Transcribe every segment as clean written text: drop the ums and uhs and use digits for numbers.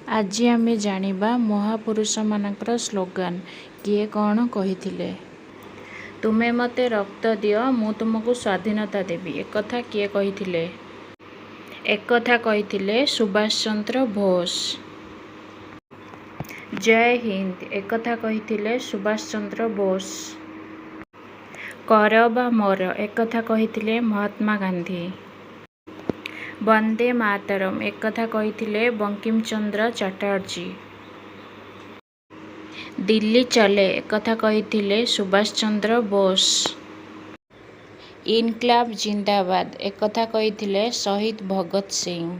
ଆଜି ଆମେ ଜାଣିବା ମହାପୁରୁଷମାନଙ୍କର ସ୍ଲୋଗାନ, କିଏ କ'ଣ କହିଥିଲେ। ତୁମେ ମୋତେ ରକ୍ତ ଦିଅ, ମୁଁ ତୁମକୁ ସ୍ୱାଧୀନତା ଦେବି। ଏକଥା କିଏ କହିଥିଲେ? ଏକଥା କହିଥିଲେ ସୁଭାଷ ଚନ୍ଦ୍ର ବୋଷ। ଜୟ ହିନ୍ଦ। ଏକଥା କହିଥିଲେ ସୁଭାଷ ଚନ୍ଦ୍ର ବୋଷ। କର ବା ମର। ଏକଥା କହିଥିଲେ ମହାତ୍ମା ଗାନ୍ଧୀ। ବନ୍ଦେ ମାତରଂ। ଏକଥା କହିଥିଲେ ବଙ୍କିମ ଚନ୍ଦ୍ର ଚାଟାର୍ଜୀ। ଦିଲ୍ଲୀ ଚଲେ। ଏକଥା କହିଥିଲେ ସୁଭାଷ ଚନ୍ଦ୍ର ବୋଷ। ଇନକ୍ଲାବ ଜିନ୍ଦାବାଦ। ଏକଥା କହିଥିଲେ ସହିଦ ଭଗତ ସିଂ।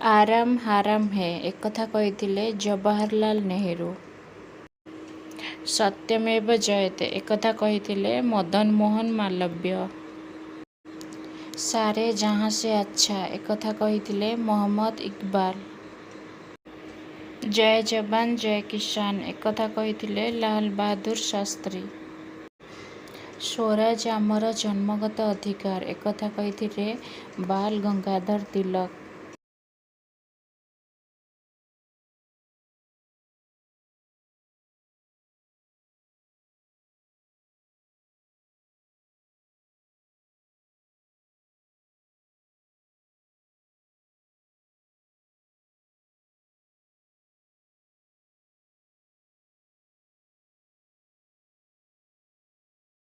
ଆରାମ ହାରାମ ହେ। ଏକଥା କହିଥିଲେ ଜବାହରଲାଲ ନେହେରୁ। ସତ୍ୟମେବ ଜୟତେ। ଏକଥା କହିଥିଲେ ମଦନ ମୋହନ ମାଲବ୍ୟ। ସାରେ ଜହାଁ ସେ ଆଚ୍ଛା। ଏକଥା କହିଥିଲେ ମହମ୍ମଦ ଇକବାଲ। ଜୟ ଯବାନ ଜୟ କିଷାନ। ଏକଥା କହିଥିଲେ ଲାଲ ବାହାଦୁର ଶାସ୍ତ୍ରୀ। ସ୍ୱରାଜ ଆମର ଜନ୍ମଗତ ଅଧିକାର। ଏକଥା କହିଥିଲେ ବାଲ ଗଙ୍ଗାଧର ତିଲକ।